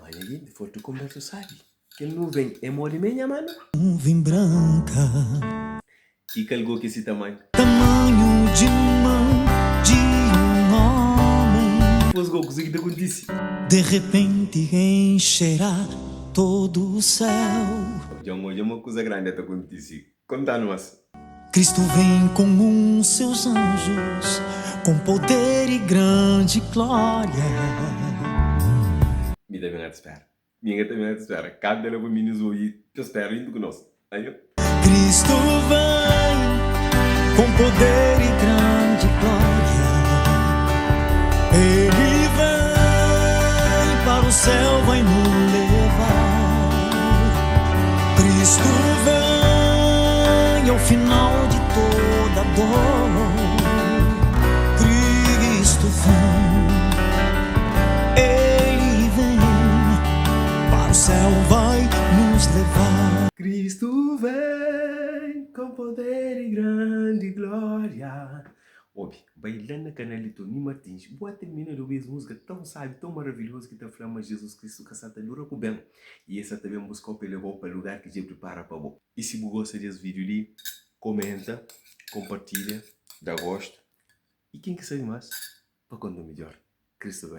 Ma nha genti, forti konbersu sabi. Kel nuven é modi mé, nha manu? Nuvem branka. I kal go ki si tamanhu? Tamanhu di mon di un omi. Dipôs go, kuzê ki ta kontise? De repenti enxerá todo o céu. Dja N odja ma kuza grandi ta kontise. Konta-nu más. Cristo vem com um seus anjos, com poder e grande glória. Mi ta ben a ta spera. Mi ka ta ben a ta spera. Kanta la pa minis obi ta spera juntu ku nos. Aio. Cristo vem com poder e grande glória. Ele vem para o céu vai nos levar. Cristo vem ao final de toda dor. Cristo vem, Ele vem para o céu vai nos levar. Cristo vem com poder e grande glória. Obi, bai la na kanal di Tony Martins bu a termina di obi es musika tão sabi, tão maravilhozu ki ta fla ma Jesus Cristo ka sa ta dura ku ben i el sa ta ben buskau pa el lebau pa lugar ki dja el pripara pa bo. I si bu gosta di es video li, komenta, kompartilha, da gostu i ken ki sabi mas pa konta midjor. Cristo vem.